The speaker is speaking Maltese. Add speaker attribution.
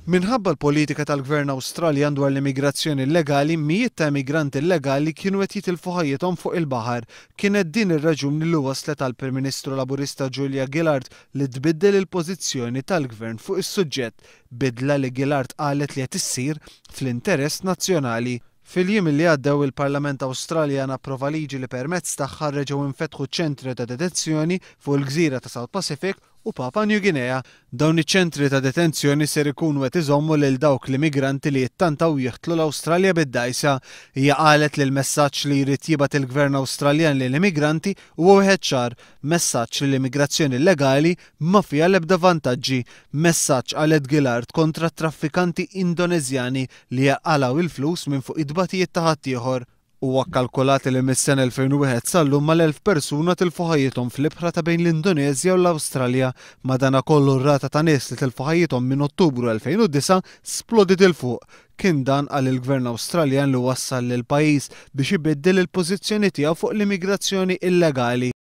Speaker 1: Minħabba l-politika tal-Gvern Awstraljan dwar l-immigrazzjoni illegali, mijiet ta' immigranti illegali kienu qed jitilfu ħajjithom fuq il-baħar. Kienet din ir-raġuni li waslet għall-Prim Ministru Laburista Julia Gillard li tbiddel il-pożizzjoni tal-Gvern fuq is-suġġett, bidla li Gillard qalet li qed issir fl-interess nazzjonali. Fil-jiem li għaddew il-Parlament Awstraljan approva liġi li permezz tagħha reġgħu infetħu ċentri ta' detenzjoni fuq il-gżira ta' South Pacific u Papua New Guinea. Dawn iċ-ċentri ta' detenzjoni ser ikunu qed iżommu lil dawk l-immigranti li jittantaw jidħlu l-Awstralja bid-dgħajsa. Hija qalet li l-messaġġ li jrid jibgħat il-Gvern Awstraljan lill-immigranti huwa wieħed ċar, messaġġ li l-immigrazzjoni illegali ma fiha l-ebda vantaġġi. Messaġġ, qalet Gillard, kontra t-traffikanti Indoneżjani li jaqalgħu il-flus minn fuq it-tbatijiet ta' ħaddieħor. Huwa kkalkulat li mis-sena 2001 sal-lum mal-1,000 persuna tilfu ħajjithom fl-ibħra ta' bejn l-Indoneżja u l-Awstralja. Madanakollu r-rata ta' nies li tilfu ħajjithom minn Ottubru 2009 splodiet 'il fuq. Kien dan, qal il-Gvern Awstraljan, li wassal lill-pajjiż biex ibiddel il-pożizzjoni tiegħu fuq l-immigrazzjoni illegali.